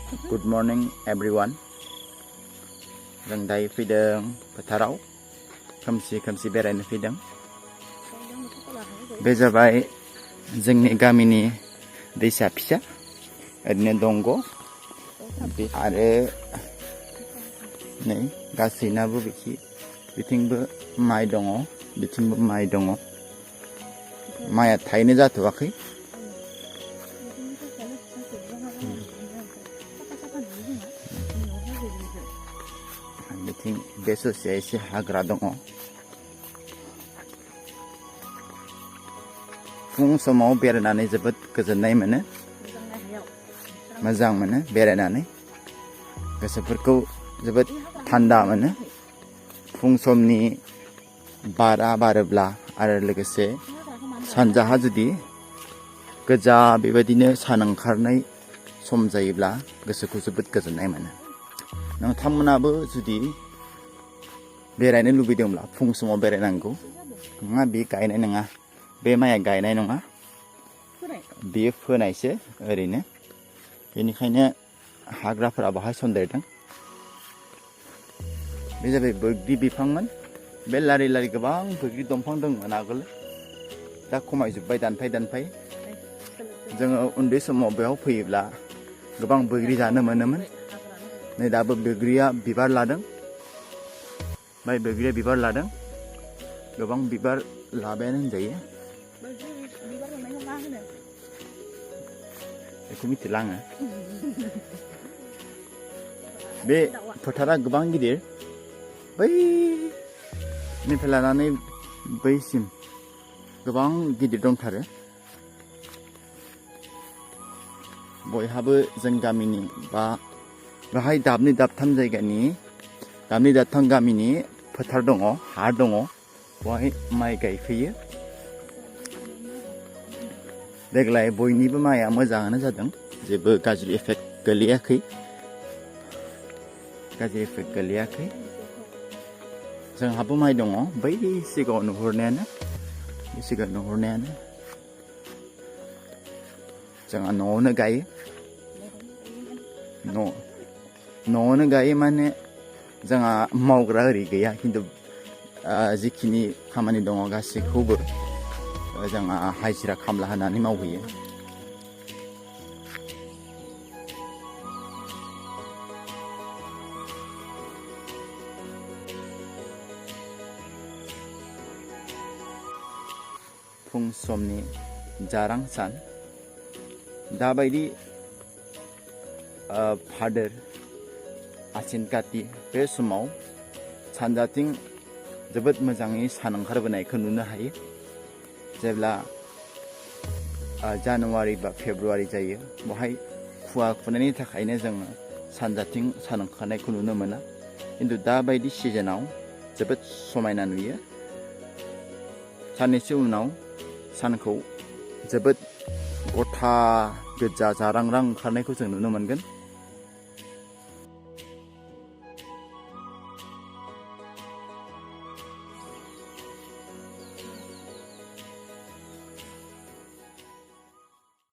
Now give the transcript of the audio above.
Good morning everyone. जों दायो फैदों फोथाराव खोमसि बेरायनो फैदों। बे जाबाय जोंनि गामिनि दैसा फिसा ओरैनो दंग आरो नै गासैनाबो बिथिंबो माइ दङ बिथिंबो माइ दङ। माइया थायनो जाथ'वाखै। बिथिं बे ससेया एसे हाग्रा दङ। फुं समाव बेरायनानै जोबोद गोजोननाय मोनो। मोजां मोनो बेरायनानै गोसोफोरखौ जोबोद थान्दा मोनो। फुं समनि बारा बारोब्ला आरो लोगोसे सानजाहा जुदि गोजा बेबायदिनो सान ओंखारनाय सम जायोब्ला गोसोखौ जोबोद गोजोननाय मोनो। नोंथांमोनाबो जुदि बेरायनो लुबैदोंब्ला फुं समाव बेरायनांगौ। नङा बे गायनाय नङा, बे माइया गायनाय नङा, बेयो फोनायसो ओरैनो। बेनिखायनो हाग्राफोरा बाहाय सन्देरदों। बे जाबाय बैग्रि बिफांमोन। बे लारि लारि गोबां बैग्रि दंफां दंमोन आगोल, दा खमायजोब्बाय दानफाय। जोङो उन्दै समाव बेयाव फैयोब्ला गोबां बैग्रि जानो मोनोमोन। नै दाबो बैग्रिया बिबार लादों। बैग्रिया बिबार लादों। गोबां बिबार लाबायानो होनजायो। बेखौ मिथिला आङो। बे फोथारा गोबां गिदिर। बैनिफ्राय लानानै बैसिम गोबां गिदिर दंथारो। बयहाबो जों गामिनि बा गाहाय दाबनै दाबथाम गामिनि फोथार दङ, हा दङ। बेवहाय माइ गायफैयो। देग्लाय बयनिबो माइया मोजाङानो जादों। जेबो गाज्रि इफेक्ट गोलैयाखै। जोंहाबो माइ दङ बै सिगाङाव नुहुरनायानो। जोंहा न'आवनो गायो। न'आवनो गायो माने जोंहा मावग्रा ओरै गैया, खिन्थु जिखिनि खामानि दङ गासैखौबो जोंहा हाजिरा खामला होनानै मावहैयो। फुं समनि जारां सान दाबायदि भाद्र आसिन काति बे समाव सानजाथिं जोबोद मोजाङै सान ओंखारबोनायखौ नुनो हायो। जेब्ला जानुवारि बा फेब्रुवारि जायो, बेवहाय खुवा खुनायनि थाखायनो जोङो सानजाथिं सान ओंखारनायखौ नुनो मोना। खिन्थु दाबायदि सिजोनाव जोबोद समायना नुयो। साननैसो उनाव सानखौ जोबोद गथा गोजा जारां ओंखारनायखौ जों नुनो मोनगोन।